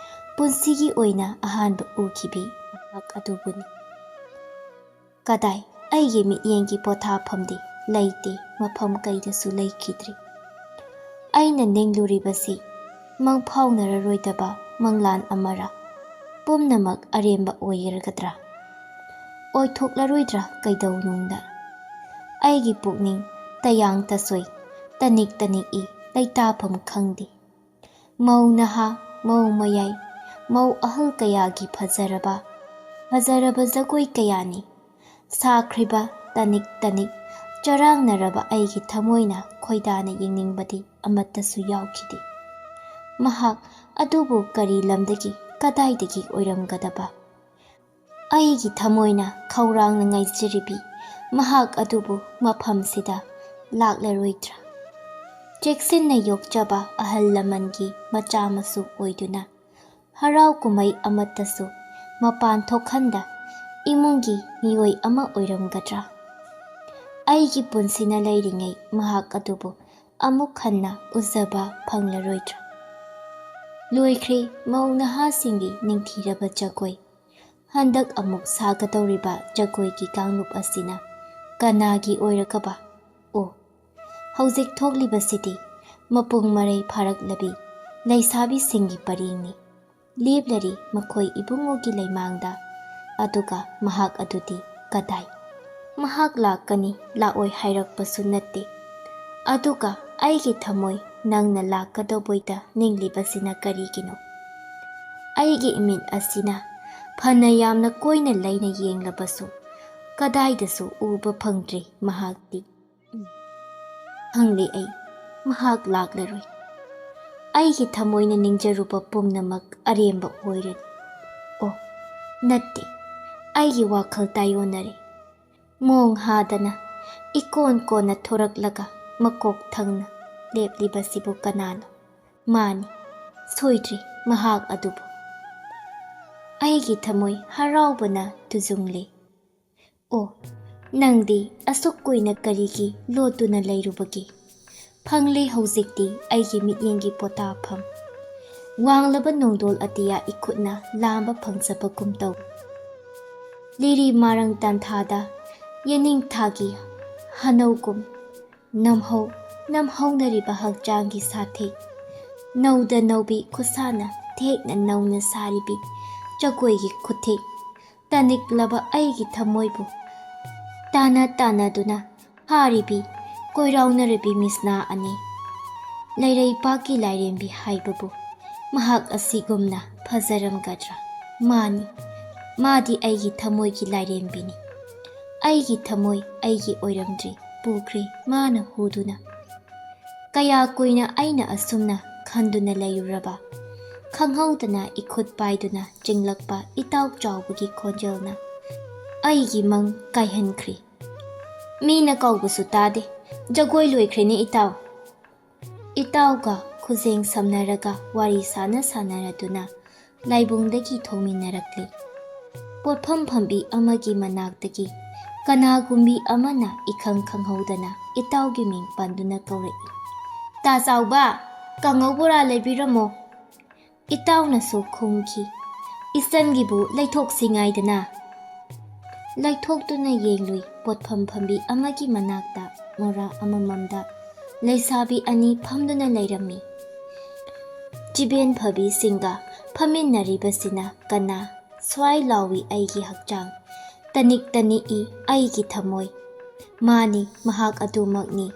ꯄꯨꯟꯁꯤꯒꯤ ꯑꯣꯏꯅ ꯑꯍꯥꯟꯕ ꯎꯈꯤꯕꯤ ꯃꯍꯥꯛ ꯑꯗꯨꯕꯨꯅꯤ꯫ ꯀꯗꯥꯏ, ꯑꯩꯒꯤ ꯃꯤꯠꯌꯦꯡꯒꯤ ꯄꯣꯊꯥꯐꯝꯗꯤ ꯂꯩꯇꯦ, ꯃꯐꯝ ꯀꯩꯗꯁꯨ ꯂꯩꯈꯤꯗ꯭ꯔꯤ꯫ ꯑꯩꯅ ꯅꯤꯡꯂꯨꯔꯤꯕꯁꯤ ꯃꯪꯐꯥꯎꯅꯔꯔꯣꯏꯗꯕ ꯃꯪꯂꯥꯟ ꯑꯃꯔ? ꯄꯨꯝꯅꯃꯛ ꯑꯔꯦꯝꯕ ꯑꯣꯏꯔꯒꯗ꯭ꯔꯥ? ꯑꯣꯏꯊꯣꯛꯂꯔꯣꯏꯗ꯭ꯔꯥ ꯀꯩꯗꯧꯅꯨꯡꯗ? ꯑꯩꯒꯤ ꯄꯨꯛꯅꯤꯡ ꯇꯌꯥꯡ ꯇꯁꯣꯏ, ꯇꯅꯤꯛ ꯇꯅꯤꯛꯏ, ꯂꯩꯇꯥꯐꯝ ꯈꯪꯗꯦ꯫ ꯃꯧ ꯅꯍꯥ, ꯃꯧ ꯃꯌꯥꯏ, ꯃꯧ ꯑꯍꯜ ꯀꯌꯥꯒꯤ ꯐꯖꯔꯕ, ꯐꯖꯔꯕ ꯖꯒꯣꯏ ꯀꯌꯥꯅꯤ꯫ ꯁꯥꯈ꯭ꯔꯤꯕ ꯇꯅꯤꯛ ꯇꯅꯤꯛ ꯆꯔꯥꯡꯅꯔꯕ ꯑꯩꯒꯤ ꯊꯃꯣꯏꯅ ꯈꯣꯏꯗꯥꯅ ꯌꯦꯡꯅꯤꯡꯕꯗꯤ ꯑꯃꯠꯇꯁꯨ ꯌꯥꯎꯈꯤꯗꯦ꯫ ꯃꯍꯥꯛ ꯑꯗꯨꯕꯨ ꯀꯔꯤ ꯂꯝꯗꯒꯤ, ꯀꯗꯥꯏꯗꯒꯤ ꯑꯣꯏꯔꯝꯒꯗꯕ? ꯑꯩꯒꯤ ꯊꯃꯣꯏꯅ ꯈꯧꯔꯥꯡꯅ ꯉꯥꯏꯖꯔꯤꯕꯤ ꯃꯍꯥꯛ ꯑꯗꯨꯕꯨ ꯃꯐꯝꯁꯤꯗ ꯂꯥꯛꯂꯔꯣꯏꯗ꯭ꯔꯥ? ꯆꯦꯛꯁꯤꯟꯅ ꯌꯣꯛꯆꯕ ꯑꯍꯜ ꯂꯃꯟꯒꯤ ꯃꯆꯥ ꯃꯁꯨ ꯑꯣꯏꯗꯨꯅ, ꯍꯔꯥꯎ ꯀꯨꯝꯍꯩ ꯑꯃꯠꯇꯁꯨ ꯃꯄꯥꯟ ꯊꯣꯛꯍꯟꯗ ꯏꯃꯨꯡꯒꯤ ꯃꯤꯑꯣꯏ ꯑꯃ ꯑꯣꯏꯔꯝꯒꯗ꯭ꯔꯥ? ꯑꯩꯒꯤ ꯄꯨꯟꯁꯤꯅ ꯂꯩꯔꯤꯉꯩ ꯃꯍꯥꯛ ꯑꯗꯨꯕꯨ ꯑꯃꯨꯛ ꯍꯟꯅ ꯎꯖꯕ ꯐꯪꯂꯔꯣꯏꯗ꯭ꯔꯥ? ꯂꯣꯏꯈ꯭ꯔꯦ ꯃꯧ ꯅꯍꯥꯁꯤꯡꯒꯤ ꯅꯤꯡꯊꯤꯔꯕ ꯖꯒꯣꯏ꯫ ꯍꯟꯗꯛ ꯑꯃꯨꯛ ꯁꯥꯒꯗꯧꯔꯤꯕ ꯖꯒꯣꯏꯒꯤ ꯀꯥꯡꯂꯨꯞ ꯑꯁꯤꯅ ꯀꯅꯥꯒꯤ ꯑꯣꯏꯔꯒꯕ? ꯑꯣ, ꯍꯧꯖꯤꯛ ꯊꯣꯛꯂꯤꯕꯁꯤꯗꯤ ꯃꯄꯨꯡ ꯃꯔꯩ ꯐꯥꯔꯛꯂꯕꯤ ꯂꯩꯁꯥꯕꯤꯁꯤꯡꯒꯤ ꯄꯔꯦꯡꯅꯤ꯫ ꯂꯦꯞꯂꯔꯤ ꯃꯈꯣꯏ ꯏꯕꯨꯡꯉꯣꯒꯤ ꯂꯩꯃꯥꯡꯗ꯫ ꯑꯗꯨꯒ ꯃꯍꯥꯛ ꯑꯗꯨꯗꯤ ꯀꯗꯥꯏ? ꯃꯍꯥꯛ ꯂꯥꯛꯀꯅꯤ, ꯂꯥꯛꯑꯣꯏ ꯍꯥꯏꯔꯛꯄꯁꯨ ꯅꯠꯇꯦ꯫ ꯑꯗꯨꯒ ꯑꯩꯒꯤ ꯊꯃꯣꯏ ꯅꯪꯅ ꯂꯥꯛꯀꯗꯧꯕꯩꯗ ꯅꯤꯡꯂꯤꯕꯁꯤꯅ ꯀꯔꯤꯒꯤꯅꯣ? ꯑꯩꯒꯤ ꯏꯃꯤꯠ ꯑꯁꯤꯅ ꯐꯅ ꯌꯥꯝꯅ ꯀꯣꯏꯅ ꯂꯩꯅ ꯌꯦꯡꯂꯕꯁꯨ ꯀꯗꯥꯏꯗꯁꯨ ꯎꯕ ꯐꯪꯗ꯭ꯔꯦ ꯃꯍꯥꯛꯇꯤ꯫ ꯈꯪꯂꯦ ꯑꯩ, ꯃꯍꯥꯛ ꯂꯥꯛꯂꯔꯣꯏ꯫ ꯑꯩꯒꯤ ꯊꯃꯣꯏꯅ ꯅꯤꯡꯖꯔꯨꯕ ꯄꯨꯝꯅꯃꯛ ꯑꯔꯦꯝꯕ ꯑꯣꯏꯔꯅꯤ꯫ ꯑꯣ, ꯅꯠꯇꯦ, ꯑꯩꯒꯤ ꯋꯥꯈꯜ ꯇꯥꯏꯑꯣꯟꯅꯔꯦ꯫ ꯃꯣꯡ ꯍꯥꯗꯅ ꯏꯀꯣꯟ ꯀꯣꯟꯅ ꯊꯣꯔꯛꯂꯒ ꯃꯀꯣꯛ ꯊꯪꯅ ꯂꯦꯞꯂꯤꯕꯁꯤꯕꯨ ꯀꯅꯥꯅꯣ? ꯃꯥꯅꯤ, ꯁꯣꯏꯗ꯭ꯔꯤ ꯃꯍꯥꯛ ꯑꯗꯨꯕꯨ꯫ ꯑꯩꯒꯤ ꯊꯃꯣꯏ ꯍꯔꯥꯎꯕꯅ ꯇꯨꯖꯨꯡꯂꯦ꯫ ꯑꯣ, ꯅꯪꯗꯤ ꯑꯁꯨꯛ ꯀꯨꯏꯅ ꯀꯔꯤꯒꯤ ꯂꯣꯠꯇꯨꯅ ꯂꯩꯔꯨꯕꯒꯦ? ꯐꯪꯂꯦ ꯍꯧꯖꯤꯛꯇꯤ ꯑꯩꯒꯤ ꯃꯤꯠꯌꯦꯡꯒꯤ ꯄꯣꯊꯥꯐꯝ꯫ ꯋꯥꯡꯂꯕ ꯅꯣꯡꯗꯣꯜ ꯑꯇꯤꯌꯥ ꯏꯈꯨꯠꯅ ꯂꯥꯝꯕ ꯐꯪꯖꯕꯒꯨꯝ ꯇꯧ꯫ ꯂꯤꯔꯤ ꯃꯥꯔꯪ ꯇꯥꯟꯊꯥꯗ ꯌꯦꯅꯤꯡꯊꯥꯒꯤ ꯍꯅꯧꯒꯨꯝ ꯅꯝꯍꯧ ꯅꯝꯍꯧꯅꯔꯤꯕ ꯍꯛꯆꯥꯡꯒꯤ ꯁꯥꯊꯦꯛ, ꯅꯧꯗ ꯅꯧꯕꯤ ꯈꯨꯠꯁꯥꯅ ꯊꯦꯛꯅ ꯅꯧꯅ ꯁꯥꯔꯤꯕꯤ ꯖꯒꯣꯏꯒꯤ ꯈꯨꯊꯦꯛ, ꯇꯅꯤꯛꯂꯕ ꯑꯩꯒꯤ ꯊꯃꯣꯏꯕꯨ ꯇꯥꯅ ꯇꯥꯅꯗꯨꯅ ꯐꯥꯔꯤꯕꯤ ꯀꯣꯏꯔꯥꯎꯅꯔꯕꯤ ꯃꯤꯁꯅꯥ ꯑꯅꯤ꯫ ꯂꯩꯔꯩꯄꯥꯛꯀꯤ ꯂꯥꯏꯔꯦꯝꯕꯤ ꯍꯥꯏꯕꯕꯨ ꯃꯍꯥꯛ ꯑꯁꯤꯒꯨꯝꯅ ꯐꯖꯔꯝꯒꯗ꯭ꯔꯥ? ꯃꯥꯅꯤ, ꯃꯥꯗꯤ ꯑꯩꯒꯤ ꯊꯃꯣꯏꯒꯤ ꯂꯥꯏꯔꯦꯝꯕꯤꯅꯤ꯫ ꯑꯩꯒꯤ ꯊꯃꯣꯏ ꯑꯩꯒꯤ ꯑꯣꯏꯔꯝꯗ꯭ꯔꯤ, ꯄꯨꯈ꯭ꯔꯦ ꯃꯥꯅ ꯍꯨꯗꯨꯅ꯫ ꯀꯌꯥ ꯀꯨꯏꯅ ꯑꯩꯅ ꯑꯁꯨꯝꯅ ꯈꯟꯗꯨꯅ ꯂꯩꯔꯨꯔꯕ? ꯈꯪꯍꯧꯗꯅ ꯏꯈꯨꯠ ꯄꯥꯏꯗꯨꯅ ꯆꯤꯡꯂꯛꯄ ꯏꯇꯥꯎ ꯆꯥꯎꯕꯒꯤ ꯈꯣꯟꯖꯦꯜꯅ ꯑꯩꯒꯤ ꯃꯪ ꯀꯥꯏꯍꯟꯈ꯭ꯔꯦ꯫ ꯃꯤꯅ ꯀꯧꯕꯁꯨ ꯇꯥꯗꯦ꯫ ꯖꯒꯣꯏ ꯂꯣꯏꯈ꯭ꯔꯦꯅꯦ ꯏꯇꯥꯎ꯫ ꯏꯇꯥꯎꯒ ꯈꯨꯖꯦꯡ ꯁꯝꯅꯔꯒ ꯋꯥꯔꯤ ꯁꯥꯟꯅ ꯁꯥꯟꯅꯔꯗꯨꯅ ꯂꯥꯏꯕꯨꯡꯗꯒꯤ ꯊꯣꯡꯃꯤꯟꯅꯔꯛꯂꯤ꯫ ꯄꯣꯠꯐꯝ ꯐꯝꯕꯤ ꯑꯃꯒꯤ ꯃꯅꯥꯛꯇꯒꯤ ꯀꯅꯥꯒꯨꯝꯕꯤ ꯑꯃꯅ ꯏꯈꯪ ꯈꯪꯍꯧꯗꯅ ꯏꯇꯥꯎꯒꯤ ꯃꯤꯡ ꯄꯟꯗꯨꯅ ꯀꯧꯔꯛꯏ, "ꯇꯥ ꯆꯥꯎꯕ, ꯀꯥꯡꯉꯧ ꯕꯣꯔꯥ ꯂꯩꯕꯤꯔꯝꯃꯣ?" ꯏꯇꯥꯎꯅꯁꯨ ꯈꯨꯝꯈꯤ, "ꯏꯆꯟꯒꯤꯕꯨ ꯂꯩꯊꯣꯛꯁꯤ ꯉꯥꯏꯗꯅ?" ꯂꯩꯊꯣꯛꯇꯨꯅ ꯌꯦꯡꯂꯨꯏ, ꯄꯣꯠꯐꯝ ꯐꯝꯕꯤ ꯑꯃꯒꯤ ꯃꯅꯥꯛꯇ ꯃꯣꯔꯥ ꯑꯃꯃꯝꯗ ꯂꯩꯁꯥꯕꯤ ꯑꯅꯤ ꯐꯝꯗꯨꯅ ꯂꯩꯔꯝꯃꯤ꯫ ꯆꯤꯕꯦꯟ ꯐꯕꯤꯁꯤꯡꯒ ꯐꯝꯃꯤꯟꯅꯔꯤꯕꯁꯤꯅ ꯀꯅꯥ? ꯁ꯭ꯋꯥꯏ ꯂꯥꯎꯏ ꯑꯩꯒꯤ ꯍꯛꯆꯥꯡ, ꯇꯅꯤꯛ ꯇꯅꯤꯛꯏ ꯑꯩꯒꯤ ꯊꯃꯣꯏ꯫ ꯃꯥꯅꯤ, ꯃꯍꯥꯛ ꯑꯗꯨꯃꯛꯅꯤ꯫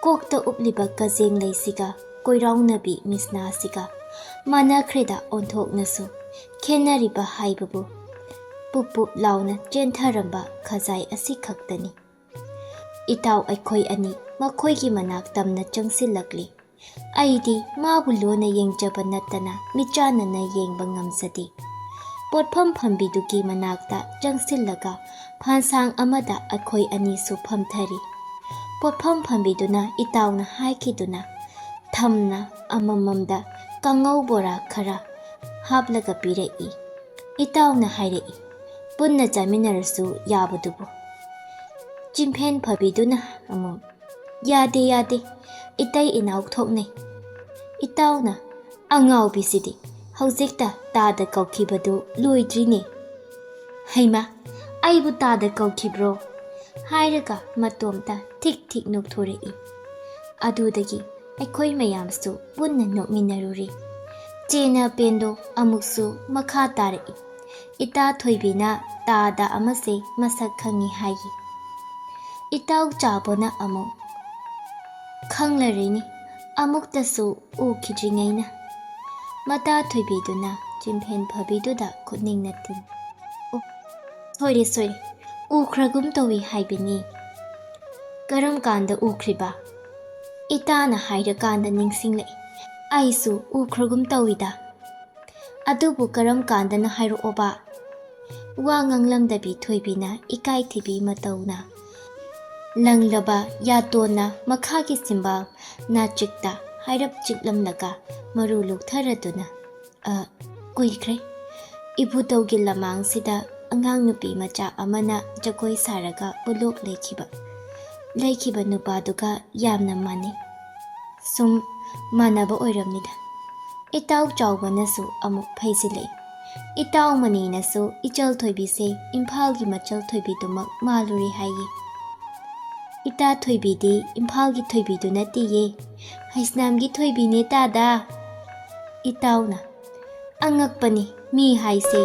ꯀꯣꯛꯇ ꯎꯞꯂꯤꯕ ꯀꯖꯦꯡ ꯂꯩꯁꯤꯒ ꯀꯣꯏꯔꯥꯎꯅꯕꯤ ꯃꯤꯁꯅꯥꯁꯤꯒ ꯃꯥꯟꯅꯈ꯭ꯔꯦꯗ ꯑꯣꯟꯊꯣꯛꯅꯁꯨ꯫ ꯈꯦꯟꯅꯔꯤꯕ ꯍꯥꯏꯕꯕꯨ ꯄꯨꯞ ꯄꯨꯞ ꯂꯥꯎꯅ ꯆꯦꯟꯊꯔꯝꯕ ꯈꯖꯥꯏ ꯑꯁꯤꯈꯛꯇꯅꯤ꯫ ꯏꯇꯥꯎ ꯑꯩꯈꯣꯏ ꯑꯅꯤ ꯃꯈꯣꯏꯒꯤ ꯃꯅꯥꯛ ꯇꯝꯅ ꯆꯪꯁꯤꯜꯂꯛꯂꯤ꯫ ꯑꯩꯗꯤ ꯃꯥꯕꯨ ꯂꯣꯟꯅ ꯌꯦꯡꯖꯕ ꯅꯠꯇꯅ ꯃꯤꯠꯆꯥꯟꯅꯅ ꯌꯦꯡꯕ ꯉꯝꯖꯗꯦ꯫ ꯄꯣꯠꯐꯝ ꯐꯝꯕꯤꯗꯨꯒꯤ ꯃꯅꯥꯛꯇ ꯆꯪꯁꯤꯜꯂꯒ ꯐꯥꯟꯁꯥꯡ ꯑꯃꯗ ꯑꯩꯈꯣꯏ ꯑꯅꯤꯁꯨ ꯐꯝꯊꯔꯤ꯫ ꯄꯣꯠꯐꯝ ꯐꯝꯕꯤꯗꯨꯅ ꯏꯇꯥꯎꯅ ꯍꯥꯏꯈꯤꯗꯨꯅ ꯊꯝꯅ ꯑꯃꯃꯝꯗ ꯀꯥꯡꯉꯧ ꯕꯣꯔꯥ ꯈꯔ ꯍꯥꯞꯂꯒ ꯄꯤꯔꯛꯏ꯫ ꯏꯇꯥꯎꯅ ꯍꯥꯏꯔꯛꯏ, "ꯄꯨꯟꯅ ꯆꯥꯃꯤꯟꯅꯔꯁꯨ ꯌꯥꯕꯗꯨꯕꯨ?" ꯆꯤꯝꯐꯦꯟ ꯐꯕꯤꯗꯨꯅ ꯑꯃꯨꯛ, "ꯌꯥꯗꯦ, ꯌꯥꯗꯦ, ꯏꯇꯩ ꯏꯅꯥꯎ ꯊꯣꯛꯅꯩ꯫ ꯏꯇꯥꯎꯅ ꯑꯉꯥꯎꯕꯤꯁꯤꯗꯤ ꯍꯧꯖꯤꯛꯇ ꯇꯥꯗ ꯀꯧꯈꯤꯕꯗꯨ ꯂꯣꯏꯗ꯭ꯔꯤꯅꯦ꯫ ꯍꯩꯃꯥ, ꯑꯩꯕꯨ ꯇꯥꯗ ꯀꯧꯈꯤꯕ꯭ꯔꯣ?" ꯍꯥꯏꯔꯒ ꯃꯇꯣꯝꯇ ꯊꯤꯛ ꯊꯤꯛ ꯅꯣꯛꯊꯣꯔꯛꯏ꯫ ꯑꯗꯨꯗꯒꯤ ꯑꯩꯈꯣꯏ ꯃꯌꯥꯝꯁꯨ ꯄꯨꯟꯅ ꯅꯣꯛꯃꯤꯟꯅꯔꯨꯔꯦ꯫ ꯆꯦꯅ ꯄꯦꯟꯗꯣ ꯑꯃꯨꯛꯁꯨ ꯃꯈꯥ ꯇꯥꯔꯛꯏ, "ꯏꯇꯥ ꯊꯣꯏꯕꯤꯅ ꯇꯥꯗ ꯑꯃꯁꯦ ꯃꯁꯛ ꯈꯪꯉꯤ ꯍꯥꯏꯌꯦ꯫" ꯏꯇꯥꯎ ꯆꯥꯕꯣꯅ ꯑꯃꯨꯛ, "ꯈꯪꯂꯔꯤꯅꯤ, ꯑꯃꯨꯛꯇꯁꯨ ꯎꯈꯤꯗ꯭ꯔꯤꯉꯩꯅ꯫" ꯃꯇꯥ ꯊꯣꯏꯕꯤꯗꯨꯅ ꯆꯤꯝꯐꯦꯟ ꯐꯕꯤꯗꯨꯗ ꯈꯨꯠꯅꯤꯡꯅ ꯊꯤꯟ, "ꯑꯣ, ꯁꯣꯏꯔꯦ, ꯁꯣꯏꯔꯦ, ꯎꯈ꯭ꯔꯒꯨꯝ ꯇꯧꯏ ꯍꯥꯏꯕꯅꯤ꯫" "ꯀꯔꯝ ꯀꯥꯟꯗ ꯎꯈ꯭ꯔꯤꯕ?" "ꯏꯇꯥꯅ ꯍꯥꯏꯔꯀꯥꯟꯗ ꯅꯤꯡꯁꯤꯡꯂꯛꯏ꯫ ꯑꯩꯁꯨ ꯎꯈ꯭ꯔꯒꯨꯝ ꯇꯧꯏꯗ꯫ ꯑꯗꯨꯕꯨ ꯀꯔꯝ ꯀꯥꯟꯗꯅꯣ ꯍꯥꯏꯔꯛꯑꯣꯕ?" ꯋꯥ ꯉꯥꯡꯂꯝꯗꯕꯤ ꯊꯣꯏꯕꯤꯅ ꯏꯀꯥꯏꯊꯤꯕꯤ ꯃꯇꯧꯅ ꯂꯪꯂꯕ ꯌꯥꯇꯣꯟꯅ ꯃꯈꯥꯒꯤ ꯆꯤꯝꯕꯥꯜ ꯅꯥꯆꯤꯛꯇ ꯍꯥꯏꯔꯞ ꯆꯤꯛꯂꯝꯂꯒ ꯃꯔꯨ ꯂꯨꯛꯊꯔꯗꯨꯅ, "ꯑ, ꯀꯨꯏꯈ꯭ꯔꯦ꯫ ꯏꯕꯨꯙꯧꯒꯤ ꯂꯃꯥꯡꯁꯤꯗ ꯑꯉꯥꯡ ꯅꯨꯄꯤ ꯃꯆꯥ ꯑꯃꯅ ꯖꯒꯣꯏ ꯁꯥꯔꯒ ꯄꯨꯂꯣꯛ ꯂꯩꯈꯤꯕ, ꯂꯩꯈꯤꯕ ꯅꯨꯄꯥꯗꯨꯒ ꯌꯥꯝꯅ ꯃꯥꯟꯅꯩ꯫ ꯁꯨꯝ ꯃꯥꯟꯅꯕ ꯑꯣꯏꯔꯝꯅꯤꯗ꯫ ꯏꯇꯥꯎ ꯆꯥꯎꯕꯅꯁꯨ ꯑꯃꯨꯛ ꯐꯩꯖꯤꯜꯂꯛꯏ꯫ ꯏꯇꯥꯎ ꯃꯅꯤꯅꯁꯨ ꯏꯆꯜ ꯊꯣꯏꯕꯤꯁꯦ ꯏꯝꯐꯥꯜꯒꯤ ꯃꯆꯜ ꯊꯣꯏꯕꯤꯗꯨꯃꯛ ꯃꯥꯜꯂꯨꯔꯦ ꯍꯥꯏꯌꯦ꯫ ꯏꯇꯥ ꯊꯣꯏꯕꯤꯗꯤ ꯏꯝꯐꯥꯜꯒꯤ ꯊꯣꯏꯕꯤꯗꯨ ꯅꯠꯇꯦꯌꯦ, ꯍꯩꯁꯅꯥꯝꯒꯤ ꯊꯣꯏꯕꯤꯅꯦ ꯇꯥꯗ꯫ ꯏꯇꯥꯎꯅ, ꯑꯉꯛꯄꯅꯤ ꯃꯤ ꯍꯥꯏꯁꯦ꯫